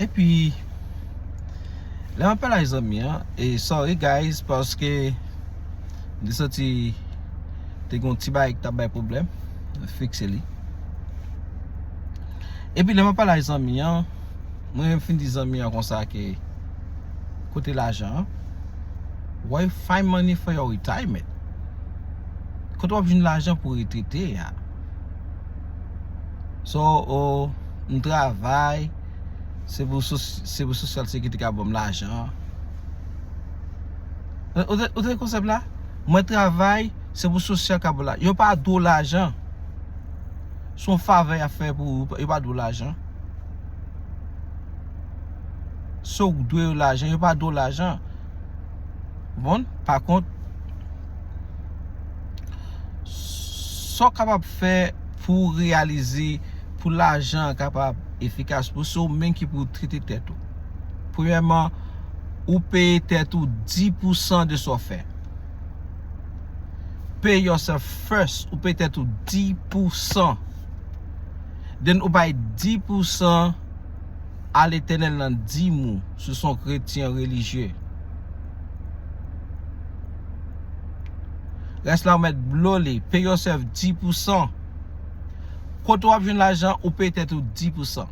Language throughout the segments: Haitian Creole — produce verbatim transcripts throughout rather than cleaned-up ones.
Epi, lè m ap pale ak zanmi an, e sorry guys, paske m te santi te gen yon ti bagay ki t ap bay pwoblèm, m fikse li. Epi lè m ap pale ak zanmi an, mwen menm fin di zanmi an konsa ke kote lajan an, where you find money for your retirement? Kote w ap jwenn lajan pou retrete a? So, oh, m travay, se pou sos- se pou sosyal sekirite ka ban m lajan. Ou te- ou te konsèp la? Mwen travay, se pou sosyal ka ban m lajan. Yo pa dwe w lajan. Se yon favè y ap fè pou ou, yo pa dwe w lajan. Se w k dwe yo lajan, yo pa dwe w lajan. Bon, pa kont, sa w kapab fè pou w reyalize, pou lajan an kapab efikas pou ou, se ou menm ki pou trete tèt ou. Premyèman, ou peye tèt ou dis pousan de sa w fè. Pay yourself first, ou peye tèt ou dis pousan. Then ou bay dis pousan a Letènèl nan dim ou, si w se yon kretyen relijye. Rès la ou mèt blow li, pay yourself dis pousan. Kote w ap jwenn lajan, ou peye tèt ou dis pousan.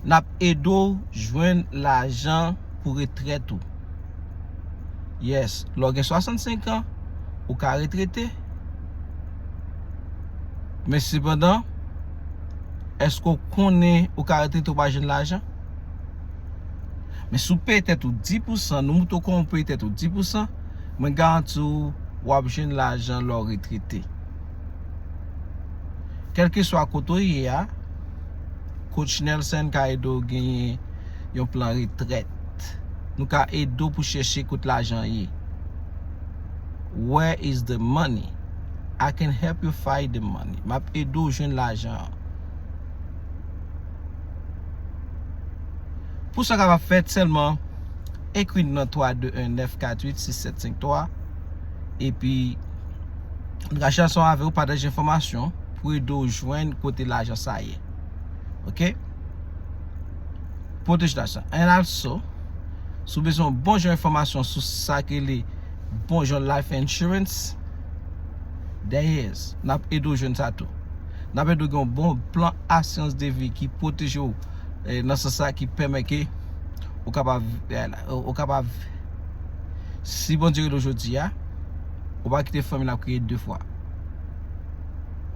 N ap ede w jwenn lajan pou retrèt ou. Yes, lè w gen swasannsenk an, ou ka retrete. Men sepandan, èske w konnen ou ka retrete ou pa jwenn lajan? Men si w peye tèt ou dis pousan, nou moutre w kòman w peye tèt ou dis pousan, mwen garanti w, w ap jwenn lajan lè w retrete. Kèlkeswa kote w ye a, Coach Nelson ka ede w genyen yon plan retrèt. Nou ka ede w pou chèche kote lajan ye. Where is the money? I can help you find the money. M ap ede w jwenn lajan an. Pou sa kapab fèt, sèlman ekri n nan twa de en nèf kat uit sis sèt senk twa. Epi, nou ka chita ansanm avè w, pataje enfòmasyon pou ede w jwenn kote lajan sa ye. Oke? Pwoteje lajan. And also, si w bezwen yon bon jan enfòmasyon sou sa ki rele bon jan life insurance, there is. N ap ede w jwenn sa tou. N ap ede w gen yon bon plan asirans de vi ki pwoteje w, eh, nan sans sa ki pèmèt ke ou kapab, eh, ou kapab, si Bondye rele w jodi a, ou pa kite fanmi l ap kriye de fwa.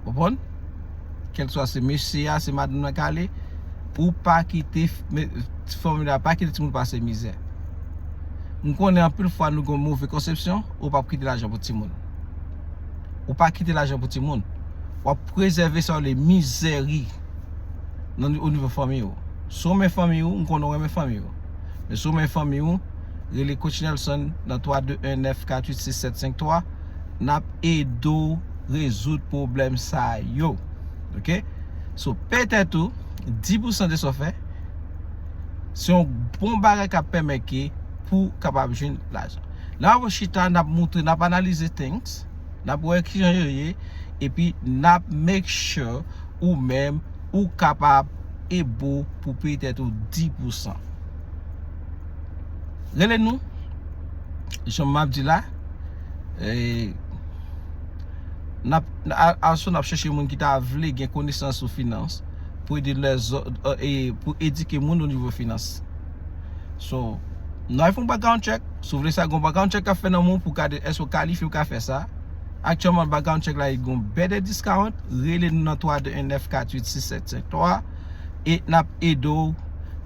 Konprann? Kèlkeswa se mesye a, se madanm nan k ale, ou pa kite f- me- fanmi la, pa kite timoun pase mizè. M konnen anpil fwa nou gen yon move konsepsyon, ou p ap kite lajan pou timoun. Ou pa kite lajan pou timoun. W ap prezève sa yo le mizèri nan o nivo fanmi w. Si w renmen fanmi w, m konnen w renmen fanmi w. Men si w renmen fanmi w, rele Coach Nelson nan twa de en nèf kat uit sis sèt senk twa. N ap ede w rezoud pwoblèm sa yo. Oke? So, peye tèt ou dis pousan de sa w fè. Se yon bon bagay k ap pèmèt ke pou w kapab jwenn lajan. Lè n ap chita, n ap moutre, n ap analize things, n ap wè kijan yo ye, epi n ap make sure ou menm ou kapab able pou peye tèt ou dis pousan. Rele nou, jan m ap di la, e, n ap, a- also n ap chèche moun ki ta vle gen konesans sou finans pou ede lèzòt, e, pou edike moun o nivo finans. So, n ap fè yon background check. Si w vle sa, gen yon background check k ap fè nan men w pou gade èske w kalifye pou ka fè sa. Aktyèlman, background check la, li gen yon better discount. Rele nou nan twa de en nèf kat uit sis sèt senk twa. E n ap ede w,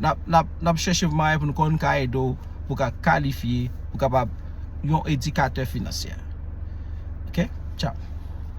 n ap, n ap, n ap chèche mwayen pou nou konn ka ede w, pou w ka kalifye, pou w kapab yon edikatè finansyè. Oke? Tchao.